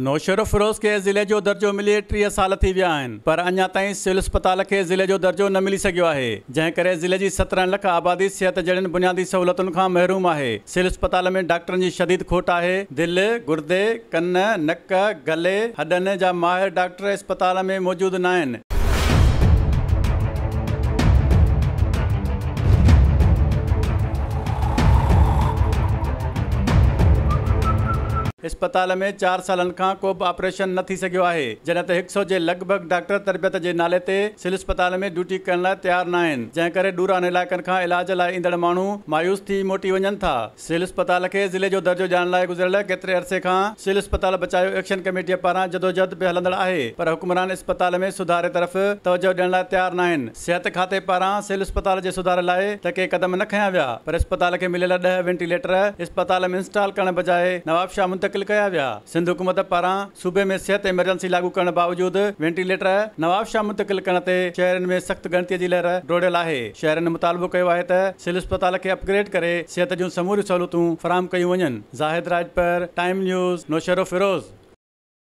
نوشهروفيروز کي ضلعي جو درجو ملي 30 سال ٿي ويا آهن پر اڃا تائين سول اسپتال کي ضلعي جو درجو نه ملي سگهيو آهي، جنهن ڪري ضلعي جي 17 لک آبادي صحت جهڙين بنيادي سهولتن کان محروم آهي. سول اسپتال ۾ ڊاڪٽرن جي شديد کوٽ آهي، دل، گردي، ڪن، نڪ، گلي، هڏن جا ماهر ڊاڪٽر اسپتال ۾ موجود ناهن. اسپتال ۾ 4 سالن کان ڪو به آپريشن نه ٿي سگهيو آهي، جڏهن ته 100 جي لڳ ڀڳ ڊاڪٽر تربيت جي نالي تي سول اسپتال ۾ ڊيوٽي ڪرڻ لاء تيار ناهن، جنهن ڪري ڏورانهن علائقن کان علاج لاء ايندڙ ماڻهو مايوس ٿي موٽي وڃن ٿا. سول اسپتال کي ضلعي جو درجو ڏيارڻ لاء گذريل ڪيتري عرصي کان سول اسپتال بچايو ايڪشن ڪميٽيء پاران جدوجهد به هلندڙ آهي پر حڪمران اسپتال ۾ سڌاري طرف توجهه ڏيڻ لاء تيار ناهن. صحت کاتي پاران سول اسپتال جي سڌاري لاء ته ڪي قدم نه کنيا ويا پر اسپتال کي مليل 10 وينٽيليٽر اسپتال ۾ انسٽال ڪرڻ بجاء نوابشاهه منتقل ڪيا ويا. سنڌ حڪومت پاران صوبي ۾ صحت ايمرجنسي لاڳو ڪرڻ باوجود وينٽيليٽر نوابشاهه منتقل ڪرڻ تي شهرين ۾ سخت ڳڻتي جي لهر ڊوڙيل آهي. شهرين مطالبو ڪيو آهي ته سول اسپتال کي اپگريڊ ڪري صحت جون سموريون سهولتون فراهم ڪيون وڃن. Zahid Rajpar, time news, Naushahro Feroze.